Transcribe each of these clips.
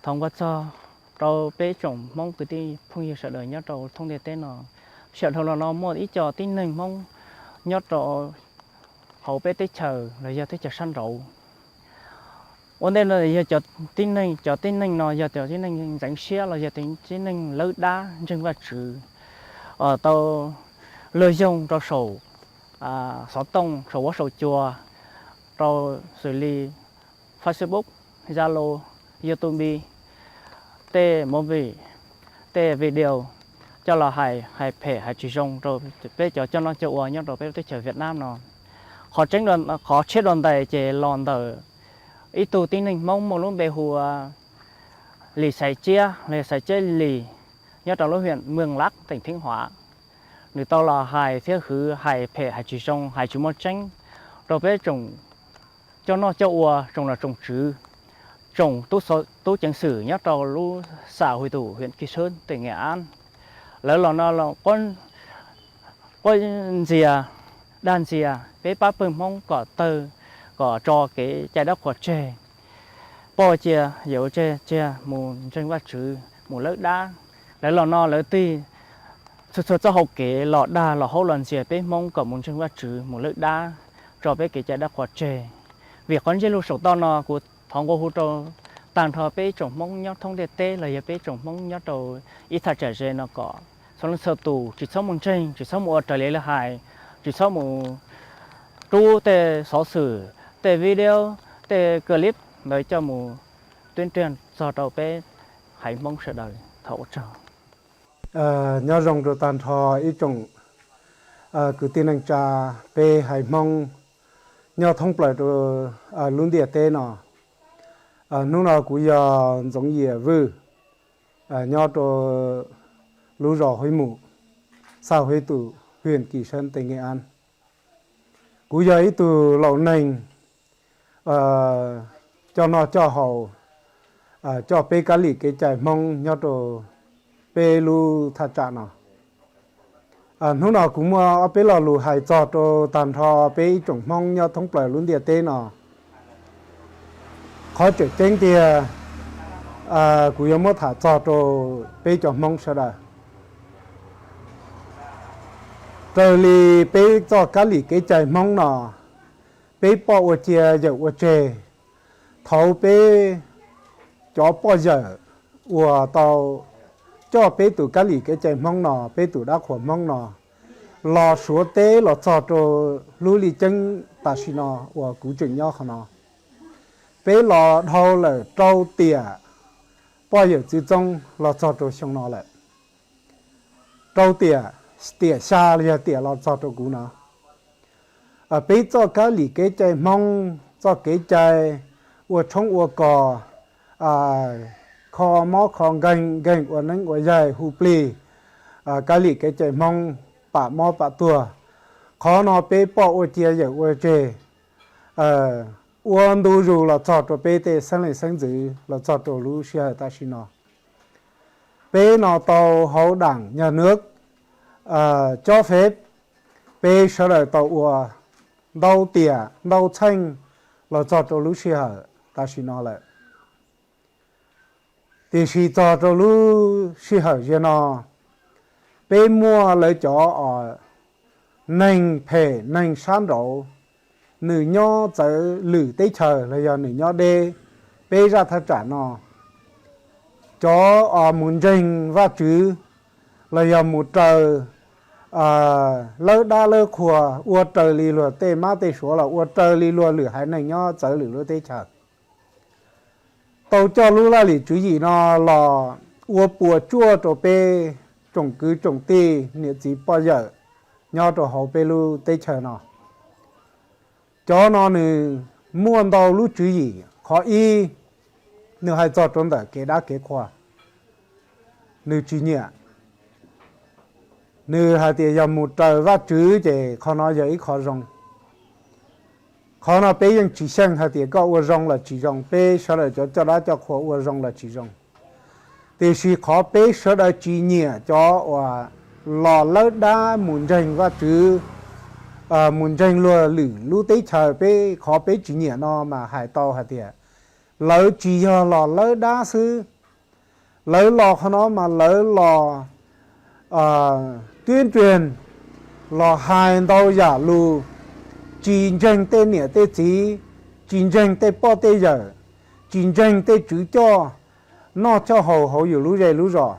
Thov nqua txog rau peb tsoom Hmoob kwv tij phooj ywg sawv daws nyob rau thoob ntiaj teb no. Sawv daws los no muaj ib co tib neeg Hmoob nyob rau hauv peb teb chaws los yog teb chaws sab nraud. Ua ntej no yog cov tib neeg, cov tib neeg no yog cov tib neeg ntxeev siab los yog tib neeg lawb dab ntseeg Vajtswv, tau luag yoog rau saum xov tooj, saum huab saum cua, rau xws li Facebook, Zalo, YouTube, tej movie, tej video coj los hais, hais phem hais tsis zoo rau peb cov coj noj coj ua nyob rau peb lub teb chaws Vietnam no. Qhov tseeb, qhov tshiab dua ntais ces los ntawm ib tug tib neeg Hmoob muaj lub npe hu ua Lis Xaiv Tsiab los Xaiv Tsiab Lis, nyob rau lub huyện Mường Lát, tỉnh Khánh Hòa. Nws tau los hais thiab hwv hais phem hais tsis zoo hais tsis muaj tseeb rau peb tsoom coj noj coj ua, tsoom nom tsoom tswv, tsoom tub ceev xwm nyob rau lub xã Huy Tụ, huyện Kỳ Sơn, tỉnh Nghệ An. Lawv los no quab ntxias, dag ntxias peb pab pawg Hmoob kom tawg, kom tso kev cai dab qhuas tseg, poj cia yawm ua tseg, tsiag mus ntseeg Vajtswv mus lawb dab. Lawv los no lawv tig txhua txhua txoj hau kev los dag los haub los ntxias peb Hmoob kom mus ntseeg Vajtswv mus lawb dab, tso peb kev cai dab qhuas tseg. Vim qhov ntsej lug saum toj no kuv thov nqua hu rau tag nrho peb tsoom Hmoob nyob thoob ntiaj teb los yog peb tsoom Hmoob nyob rau ib thaj tsam ze no kom txhua leej txhua tus tsis txhob mus ntseeg, tsis txhob mus ua raws li lawv hais, tsis txhob mus rub tej xov xwm, tej video, tej clip ntawd coj mus tuyên truyền txog rau peb haiv Hmoob sawv daws. Thov ua tsaug. Nyob zoo rau tag nrho ib tsoom kwv tij neej tsa, peb haiv Hmoob nyob thoob plaws rau lub ntiaj teb no. Hnub no kuv yog Ntxoov Yias Vwj, nyob rau lub zos Huib Mus, xã Huib Tus, huyện Kỳ Sơn, tỉnh Nghệ An. Kuv yog ib tug laus neeg coj noj coj haus, coj peb kab lis kev cai Hmoob nyob rau peb lub thaj tsam no. Hnub no kuv muaj ob peb lo lus hais txog rau tag nrho peb ib tsoom Hmoob nyob thoob plaws lub ntiaj teb no. Qhov tseem ceeb tiag, kuv yuav muab tham txog rau peb cov Hmoob sawv daws. Raws li peb txoj kab lis kev cai Hmoob no, peb poj ua cia yawm ua tseg. Thaum peb cov poj yawm uas tau coj peb tus kab lis kev cai Hmoob no, peb tus dab qhuas Hmoob no los Suav teb los txog rau lub Liaj Ceeb tam sim no uas kuv tseem nyob qhov no, peb los dhau lawm rau tiam poj yawm txwv txoob los txog rau xyoo no lawm. Rau tiam, tiam xya los yog tiam los txog rau kuv no, peb txoj kab lis kev cai Hmoob, txoj kev cai ua tshoob ua kos, kho mob kho nkeeg, nkeeg ua neeb ua yaig, hu plig, kab lis kev cai Hmoob, pam mob pam tuag. Qhov no peb poj ua cia yawm ua tseg ua ntu zus los txog rau peb tej xeeb leej xeeb ntxwv los txog rau lub sij hawm tam sim no. Peb no tau hauv đảng nhà nước cob phép, peb sawv daws tau ua ntau tiam ntau txheej los txog rau lub sij hawm tam sim no lawm. Tiam sis txog rau lub sij hawm ziag no, peb muaj lawv cov neeg phem neeg sab nraud, nws nyob txawv lwm teb chaws los yog nws nyob deb peb zaj thaj tsam no. Cov mus ntseeg Vajtswv los yog mus raws lawb dab lawb qhuas, ua raws li luag tej mab tej suav los ua raws li luag lwm haiv neeg nyob txawv lwm lub teb chaws, tau coj lub laj lim tswv yim no los ua puas tsuaj rau peb tsoom kwv tsoom tij niam txiv poj yawm nyob rau hauv peb lub teb chaws no. Cov no nws muaj ntau lub tswv yim. Qhov ib, nws hais txog rau ntawm kev dab kev qhua, nws tsis nyiam. Nws hais tias yog mus raws Vajtswv ces qhov no yog ib qho zoo. Qhov no peb yeej tsis xyeej hais tias koj ua zoo los tsis zoo, peb sawv daws cov coj dab coj qhua ua zoo los tsis zoo. Tiam sis qhov peb sawv daws tsis nyiam cov uas los lawb dab mus ntseeg Vajtswv, mus ntseeg luag lwm lub teb chaws, peb qhov peb tsis nyiam no mas hais tau hais tias lawv tsis yog los lawb dab xwb, Lawv los qhov no mas lawv los tuyên truyền, los hais ntau yam lus, tsis ntseeg tej niam tej txiv, tsis ntseeg tej poj tej yawm, tsis ntseeg tej tswv coj noj coj haus hauv yus lub zej lub zos.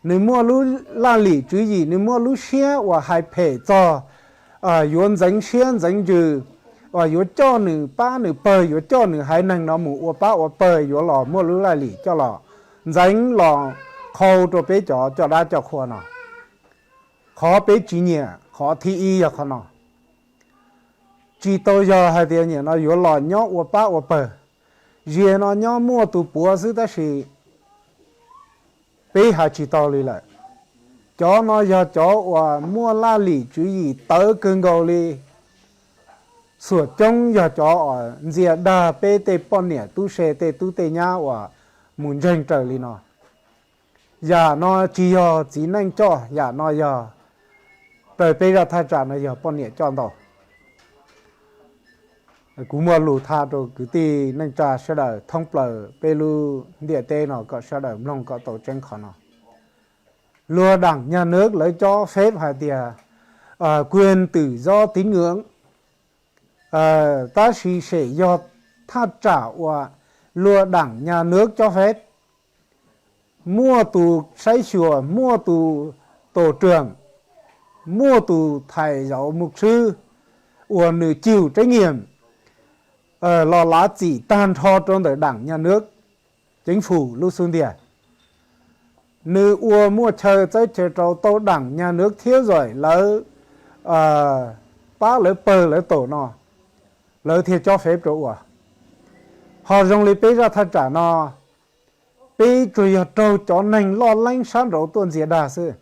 Nws muaj lub laj lim tswv yim, nws muaj lub siab uas hais phem txog, yuav ntxeev siab ntxeev ntsws, uas yuav coj nws pab nws pawg, yuav coj nws haiv neeg no mus ua pab ua pawg, yuav los muaj lub laj lim coj los ntxeev los qhau rau peb cov coj dab coj qhua no. Qhov peb tsis nyiam qhov thib ib yog qhov no. Tsis tau yog hais tias nim no yuav los nyob ua pab ua pawg, ziag no nyob muaj tus puav xwb tab sis peb hais tsis tau li lawm. Cov no yog cov uas muaj laj lim tswv yim tawv kawg nkaus li. Xuam coob yog cov uas ntxias dag peb tej poj niam tub se tej tub tej nyab uas mus ntseeg raws li no. Yam no tsis yog txiv neej coj, yam no yog raws peb zaj thaj tsam no yog poj niam coj ntau. Kuv muaj lus tham rau kwv tij neej tsa sawv daws thoob plaws peb lub ntiaj teb no kom sawv daws mloog kom tau tseeb qhov no. Luag đảng nhà nước lawv cov phép hais tias quyền tự do tín ngưỡng, tab sis sem yog thaj tsam uas luag đảng nhà nước cov phép, muaj tus saib xyuas, muaj tus tổ trưởng, muaj tus thầy giáo mục sư uas nws chịu trách nhiệm los lav txim tag nrho rau ntawm đảng nhà nước, chính phủ lub xub ntiag. Nws ua muaj chaw txawb chaw rau tau đảng nhà nước thiab zom lawv pab lawv pawg lawv tổ no, lawv thiaj cob pheb rau ua. Ho zoo li peb zaj thaj tsam no, peb tsuas yog raug cov neeg loj leeb sab nraud tuaj ntxias dag xwb.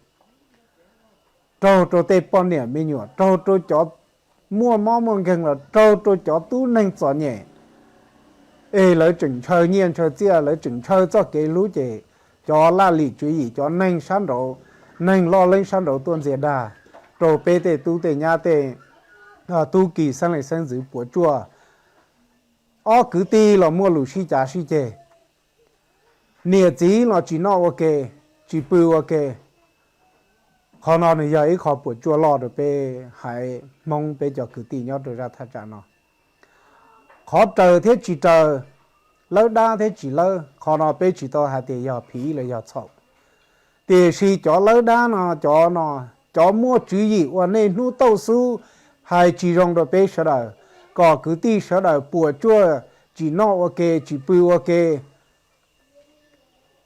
Raug rau tej poj niam me nyuam, raug rau cov muaj mob muaj nkeeg, los raug rau cov tub neeg txom nyem, es lawv tseem ntshaw nyiaj ntshaw txiaj, lawv tseem ntshaw txoj kev hlub ces cov laj lim tswv yim, cov neeg sab nraud, neeg loj leeb sab nraud tuaj ntxias dag rau peb tej tub tej nyab tej tub ki xeeb leej xeeb ntxwv puas tsuaj. Ob kwv tij los muaj lus sib cav sib ceg, niam txiv los tsis noj ua ke, tsis pw ua ke. Qhov no nws yog ib qho puas tsuaj loj rau peb haiv Hmoob peb cov kwv tij nyob rau zaj thaj tsam no. Qhov raws thiab tsis raws, lawb dab thiab tsis lawb, qhov no peb tsis tau hais tias yog phiv los yog txhaum. Tiam sis cov lawb dab no, cov no, cov muaj tswv yim ua nej hnub tauj xub hais tsis zoo rau peb sawv daws, kom kwv tij sawv daws puas tsuaj tsis noj ua ke tsis pw ua ke.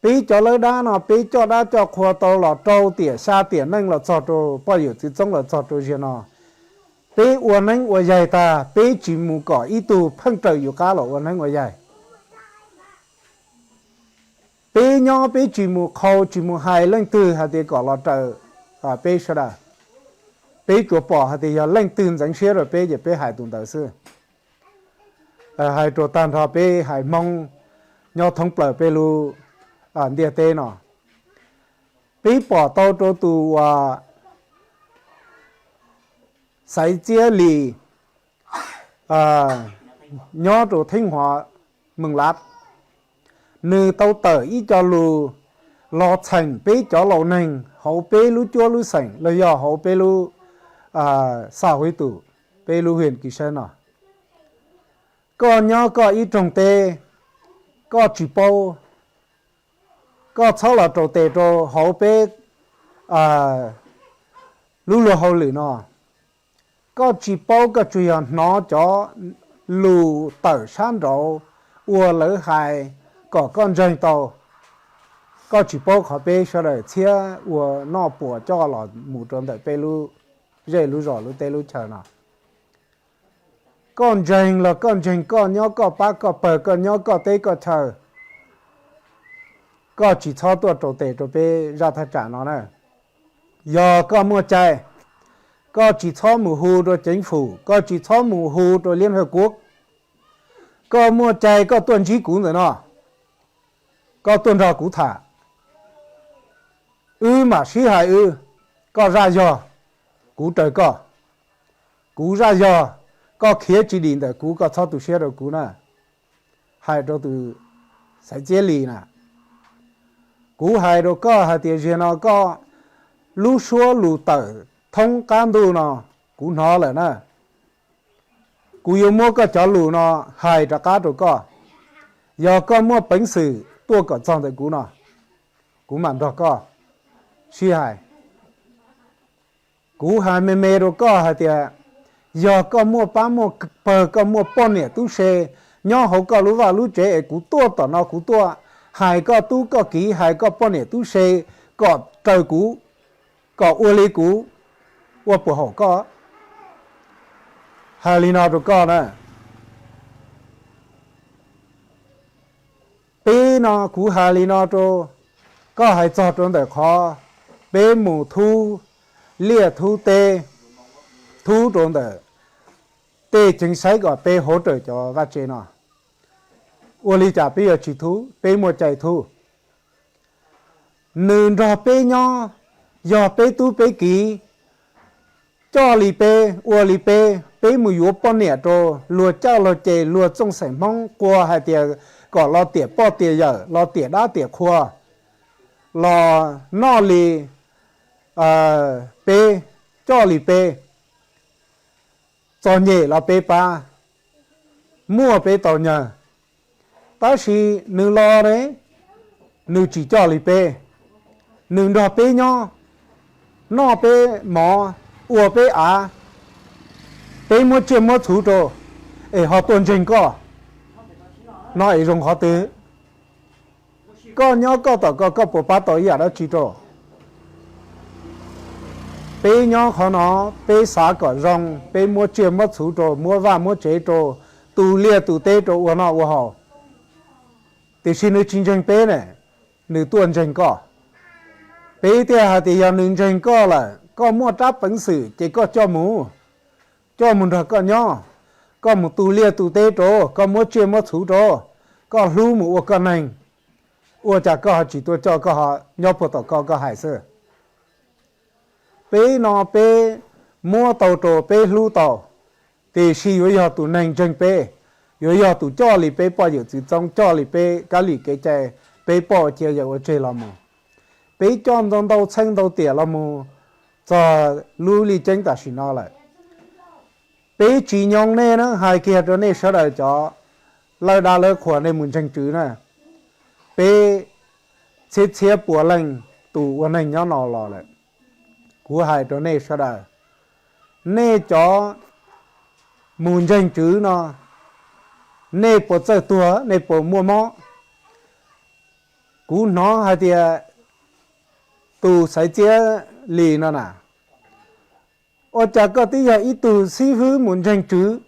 Peb cov lawb dab no peb coj dab coj qhua tau los rau tiam xya tiam neej los txog rau poj yawm txwv txoob los txog rau ziag no. Peb ua neeb ua yaig tag peb tsis mus kom ib tug pheej raws yus qab los ua neeb ua yaig. Peb nyob peb tsis mus qhau tsis mus hais leej twg hais tias kom los raws peb sawv daws. Peb tsuas pom hais tias yog leej twg ntxeev siab rau peb ces peb hais tus ntawd xwb. Hais rau tag nrho peb haiv Hmoob nyob thoob plaws peb lub ntiaj teb no, peb pom tau rau tus uas Xaiv Txiab Lis nyob rau Theeb Huav Meej Lab, nws tau tawm ib co lus los txheem peb cov laus neeg hauv peb lub cuab lub xeem los yog hauv peb lub xa huib tus, peb lub hwm kis sab no. Koj nyob koj ib rooj teb, koj tsis paub, koj txhob los raus tes rau hauv peb lub luag hauj lwm no. Koj tsis paub, koj tsuas yog hnov cov lus tawm sab nraud uas lawv hais kom koj ntseeg tau. Koj tsis paub qhov peb sawv daws txhiab ua noj puas coj los mus rau ntawm peb lub zej lub zos lub teb lub chaw no. Koj ntseeg los koj ntseeg, koj nyob koj pab koj pawg, koj nyob koj teb koj chaw, koj tsis txhob tuaj raus tes rau peb zaj thaj tsam no na. Yog koj muaj cai, koj tsis txhob mus hu rau chính phủ, koj tsis txhob mus hu rau Liên Hợp Quốc. Koj muaj cai koj tuaj ntsib kuv ntawm no, koj tuaj nrog kuv tham, wb mam sib hais wb, koj zaj yog, kuv raws koj, kuv zaj yog, koj khiav tsis dim ntawm kuv, koj txhob tu siab rau kuv na. Hais rau tus Xaiv Txiab Lis na. Kuv hais rau koj hais tias zaum no koj lub suab lus tawm thoob qab ntuj no kuv hnov lawm na. Kuv yuav muab koj cov lus no hais rov qab rau koj. Yog koj muaj peev xwm tuaj kom txog ntawm kuv no, kuv mam nrog koj sib hais. Kuv hais me me rau koj hais tias, yog koj muaj pab muaj pawg, koj muaj poj niam tub se nyob hauv koj lub vaj lub tsev es kuv tuaj tom no kuv tuaj hais koj tub koj kiv, hais koj poj niam tub se kom raws kuv, kom ua li kuv, ua puas haum koj? Hais li no rau koj na. Peb no kuv hais li no rau koj, hais txog rau ntawm qhov peb mus thub liaj thub teb, thub rau ntawm tej ceev xaiv kom peb hauv rawm cov vaj tse no. Ua li cas peb yuav tsis thub? Peb muaj cai thub. Nws nrog peb nyob, yog peb tub peb kiv, coj li peb, ua li peb, peb mus yuav poj niam rau, luag coj luag ces luag txooj xeem Hmoob qua hais tias kom los tiam poj tiam yawm, los tiam dab tiam qhua, los noj li peb, coj li peb, txom nyem los peb pab, muaj peb tau nyag. Tab sis nws los ne, nws tsis coj li peb, nws nrog peb nyob, noj peb mov, ua peb av, peb muab tsiaj muab txhuv rau, es ho tuaj ntseeg koj no es zoo qhov twg? Koj nyob koj tom koj, koj puas pab tau ib yam dab tsi rau? Peb nyob qhov no, peb xav kom zoo, peb muab tsiaj muab txhuv rau, muab vaj muab tsev rau, tu liaj tu teb rau ua noj ua haus. Tiam sis nws tsis ntseeg peb ne, nws tuaj ntseeg koj. Peb thiaj hais tias yog nws ntseeg koj lawm, koj muaj rab peev xwm ces koj coj mus, coj mus nrog koj nyob, koj mus tu liaj tu teb rau, koj muab tsiaj muab txhuv rau, koj hlub mus ua koj neeg. Ua cas koj ho tsis tuaj coj, koj ho nyob puag tom koj, koj hais xwb? Peb no peb muab tau rau, peb hlub tau, tiam sis yuav yog tus neeg ntseeg peb, yuav yog tus coj li peb poj yawm txwv txoob, coj li peb kab lis kev cai, peb poj ua cia yawm ua tseg los mus. Peb coj ntau ntau txheej ntau tiam los mus txog lub lij ceeb tam sim no lawm. Peb tsis nyoo nej na, hais kiag rau nej sawv daws cov lawv dab lawv qhuas nej mus ntseeg Tswv na. Peb txhiab txhiab puas leej tus ua neeg nyob no los lawm. Kuv hais rau nej sawv daws, nej cov mus ntseeg Tswv no, nej puas txawj tuag, nej puas muaj mob? Kuv hnov hais tias tus Xaiv Txiab Lis no na, ua cas koj twb yog ib tug xib hwb mus ntseeg Tswv,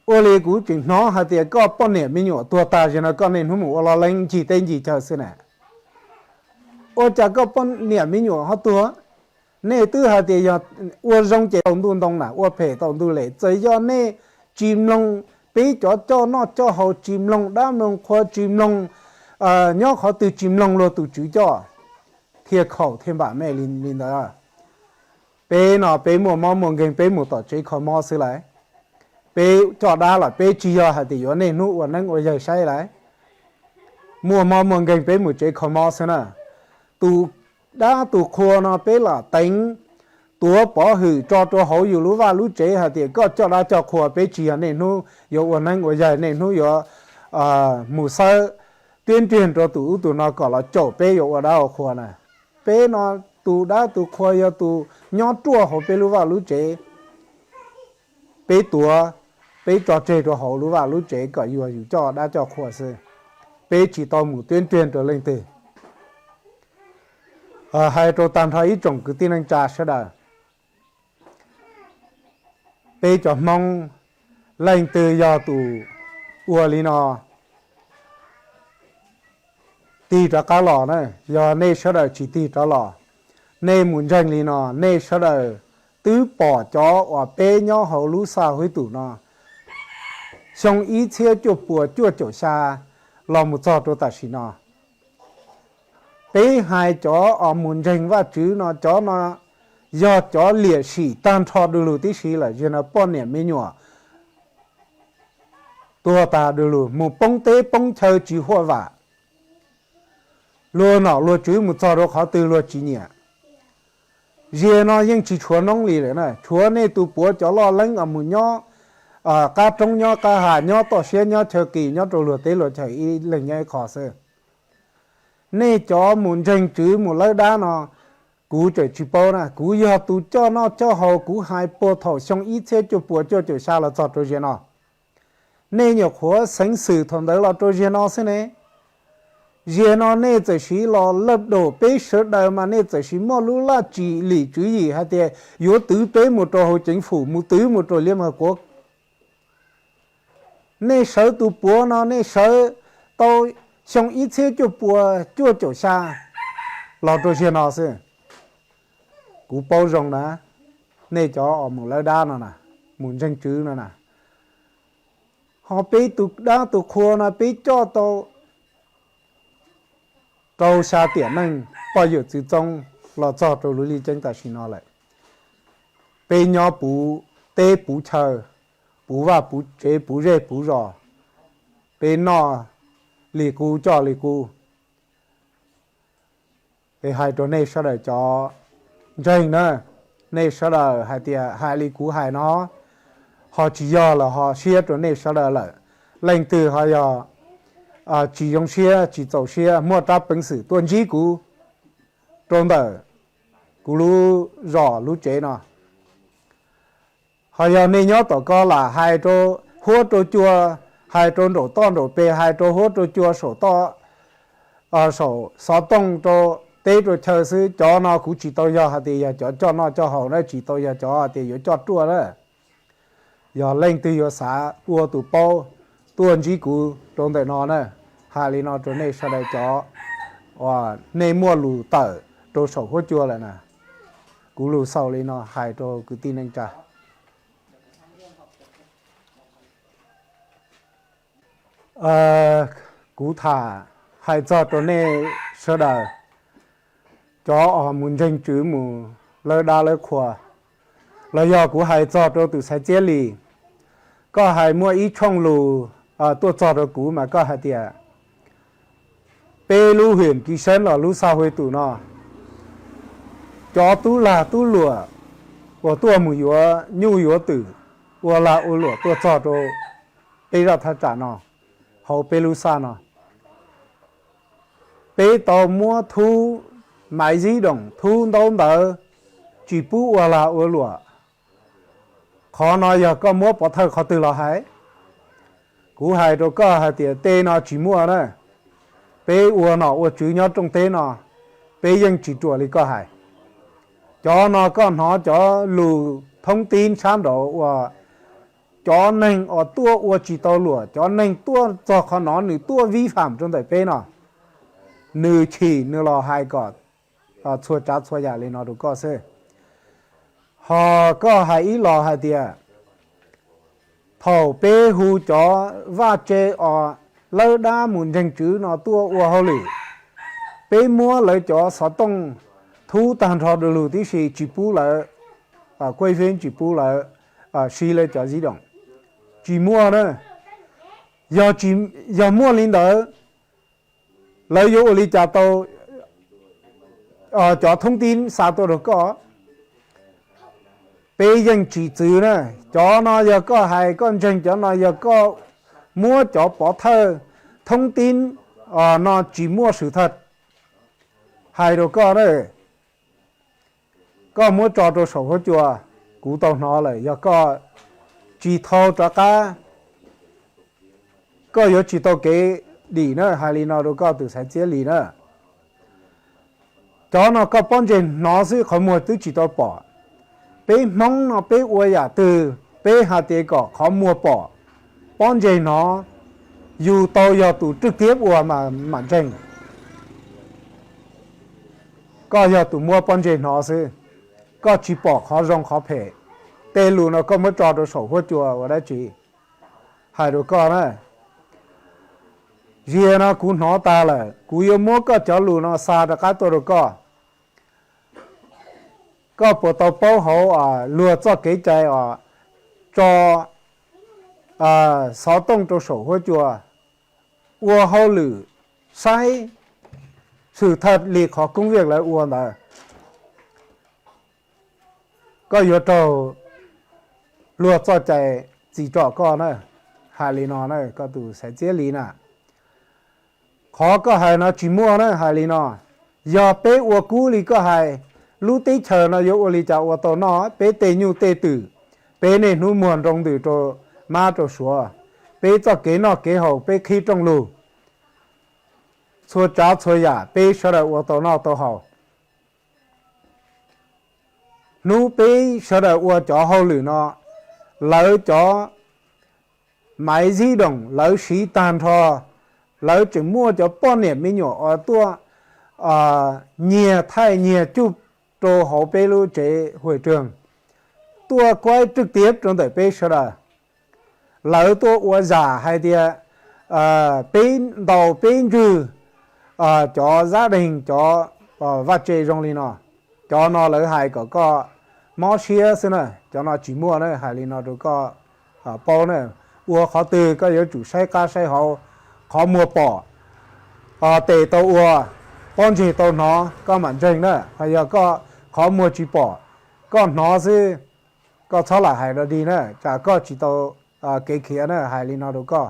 ua li kuv tseem hnov hais tias koj poj niam me nyuam tuag tag, zaum no koj niaj hnub mus ua lo leeb ncig teb ncig chaw xwb na. Ua cas koj poj niam me nyuam ho tuag? Nej twb hais tias yog ua zoo ces tau ntuj ntoo na, ua phem tau ntuj les. Txawm yog nej tsis mloog peb cov coj noj coj haus, tsis mloog dab mloog qhua, tsis mloog nyob qhov twg, tsis mloog luag tus Tswv coj, thiaj khaum thiaj npam mej li ntawd. Peb no peb muaj mob muaj nkeeg, peb mus tom tsev kho mob xwb lauj. Peb coj dab los peb tsis yog hais tias yuav niaj hnub ua neeb ua yaig saib lauj. Muaj mob muaj nkeeg peb mus tsev kho mob xwb na. Tus dab tus qhua no peb lam teev, tuav pov hwm tso rau hauv yus lub vaj lub tsev hais tias koj coj dab coj qhua, peb tsis yog niaj hnub yuav ua neeb ua yaig, niaj hnub yuav mus xawb tiab nriag rau tus ub tus no kom los caum peb yuav ua dab ua qhua na. Peb no tus dab tus qhua yog tus nyob ruaj hauv peb lub vaj lub tsev. Peb tuav, peb tso tseg rau hauv lub vaj lub tsev kom yus, yus coj dab coj qhua xwb. Peb tsis tau mus tiab nriag rau leej twg. Hais rau tag nrho ib tsoom kwv tij neej tsa sawv daws, peb cov Hmoob leej twg yog tus ua li no, tig rov qab los na. Yog nej sawv daws tsis tig rov los, nej mus ntseeg li no, nej sawv daws twb pom cov uas peb nyob hauv lub xaj hwb tum no, xyoo ib txhiab cuaj puas cuaj caum xya los mus txog rau tam sim no. Peb hais cov uas mus ntseeg Vajtswv no, cov no yog cov liam sim tag nrho du lug tib si lawm, zaum no poj niam me nyuam tuag tag du lug, mus poob teb poob chaw tsis huaj vam. luag nom luag tswv mus txog rau qhov twg luag tsis nyiam. Ziag no yeej tsis tshuav noob li lawm na, tshuav nej tus puav cov loj leeb uas mus nyob qab roob nyob qab hav nyob toj siab nyob chaw qis nyob rau luag teb luag chaws ib leeg nyob ib qho xwb. Nej cov mus ntseeg tswv mus lawb dab no, kuv tseem tsis paub na, kuv yog tus coj noj coj haus kuv hais puag thaum xyoo ib txhiab cuaj puas cuaj caum xya los txog rau ziag no. Nej nyuam qhuav xeev xwm thaum ntawd los rau ziag no xwb ne. Ziag no nej txawm siv los laj daum peb sawv daws mas nej txawm siv muaj lub laj tsim lim tswv yim hais tias yuav twv peb mus rau hauv ceev fum mus twv mus rau liab mag kuav. Nej sawv tus puav no nej sawv tau xyoo ib txhiab cuaj puas cuaj caum xya los rau ziag no xwb. Kuv paub zoo na, nej cov uas mus lawb dab no na, mus ntseeg tswv no na, ho peb tus dab tus qhua no peb coj tau rau xya tiam neej poj yawm txwv txoob los txog rau lub lij ceeb tam sim no lawm. Peb nyob puv teb puv chaw, puv vaj puv tsev puv zej puv zos, peb noj li qub coj li qub. Es hais rau nej sawv daws cov ntseeg na, nej sawv daws hais tias hais li kuv hais no ho tsis yog los ho siab rau nej sawv daws lawm. Leej twg ho yog tsis zoo siab tsis txaus siab muaj rab peev xwm tuaj ntsib kuv rau ntawm kuv lub zos lub tsev no. Ho yog nej nyob tom ko lam hais rau huab rau cua, hais rau nraum toj nraum peg, hais rau huab rau cua saum toj, saum xov tooj rau teb rau chaw xwb, cov no kuv tsis tau yog hais tias yog cov coj noj coj haus na, tsis tau yog cov hais tias yuav coj ruaj na. Yog leej twg yuav xav ua tus paub tuaj ntsib kuv rau ntawm no na, hais li no rau nej sawv daws cov uas nej muaj lus tawm rau saum huab cua lawm na. Kuv lus xaus li no hais rau kwv tij neej tsa. Kuv tham hais txog rau nej sawv daws cov uas mus ntseeg tswv mus lawb dab lawb qhua, los yog kuv hais txog rau tus Xaiv Txiab Lis, koj hais muaj ib tshooj lus tuaj txog rau kuv mas koj hais tias peb lub hwm Kiv Seeb los lub Xaj Huj Tus no, cov tub lag tub luam uas tuaj mus yuav nyuj yuav twm, ua lag ua luam tuaj txog rau peb zaj thaj tsam no, hauv peb lub xaj no, peb tau muab thub maiv zib doom thub ntaub ntawv, tsis pub ua lag ua luam. Qhov no yog koj muab pov thawj qhov twg los hais? Kuv hais rau koj hais tias tej no tsis muaj na. Peb ua nom ua tswv nyob rooj teb no, peb yeej tsis ruam li koj hais. Cov no koj hnov cov lus thoob tib sab nraud uas cov neeg uas tuaj ua tsis tau luam, cov neeg tuaj txog qhov no nws tuaj vib fam rau ntawm peb no, nws chim nws los hais kom txhua tsav txhua yam li no rau koj xwb. Ho koj hais ib los hais tias thaum peb hu cov vaj tse os lawb dab mus ntseeg tswv no tuaj ua hauj lwm, peb muab lawv cov xov tooj thub tag nrho du lug tib si, tsis pub lawv kuj feeb, tsis pub lawv siv lawv cov zib doom, tsis muaj na. Yog muaj li ntawd, lawv yuav ua li cas tau cov thoob tib xa tuaj rau koj? Peb yeej tsis txwv na. Cov no yog koj hais koj ntseeg, cov no yog koj muab cov pov thawj thoob tib no tsis muaj swv thawj hais rau koj na. Koj muab tso rau saum huab cua, kuv tau hnov lawm, yog koj tsis thau rov qab, koj yuav tsis tau kev dim na, hais li no rau koj tus Xaiv Txiab Lis na. Cov no koj pob ntseg hnov xwb, qhov muag twb tsis tau pom. Peb Hmoob no peb ua yam twg peb hais tias kom qhov muag pom, pob ntseg hnov, yus tau yog tus rwj tiab ua mam ntseeg. Koj yog tus muab pob ntseg hnov xwb, koj tsis pom qhov zoo qhov phem. Tej lus no koj muab tso rau saum huab cua ua dab tsi? Hais rau koj na, ziag no kuv hnov tag lawm, kuv yuav muab koj cov lus no xa rov qab tuaj rau koj. Koj puas tau paub hauv luag txoj kev cai os, tso xov tooj rau saum huab cua, ua hauj lwm saib xwm thawj li qhov koob viaj lawv ua ntawd, koj yuav raug luag txoj cai txi tsom koj na. Hais li no na koj tus Xaiv Txiab Lis na, qhov koj hais no tsis muaj na. Hais li no, yog peb ua kub li koj hais, lub teb chaws no yuav ua li cas ua tau noj? Peb tej nyuj tej twm, peb niaj hnub muag nroo ntws rau mab rau suav, peb txoj kev noj kev haus peb qhib rooj lug, txhua tsav txhua yam peb sawv daws ua tau noj tau haus. Hnub peb sawv daws ua cov hauj lwm no, lawv cov maiv zib doos lawv siv tag nrho, lawv tseem muaj cov poj niam me nyuam uas tuaj nyiag thaij nyiag cuj rau hauv peb lub tsev huam rag, tuaj kuaib rwj tiav rau ntawm peb sawv daws. Lawv tuaj ua zam hais tias peb ntaus peb ntswg cov zab deeg cov vaj tse zoo li no. Cov no lawv hais kom koj mob siab xwb na, cov no tsis muaj na. Hais li no rau koj paub na, ua qhov twg koj yuav tsum saib qab saib hauv, qhov muag pom tes tau ua, pob ntseg tau hnov koj mam ntseeg na. Ho yog koj qhov muag tsis pom, koj hnov xwb, koj txhob lam hais dog dig na, tsam koj tsis tau kev khiav na. Hais li no rau koj,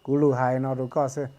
kuv lus hais no rau koj xwb.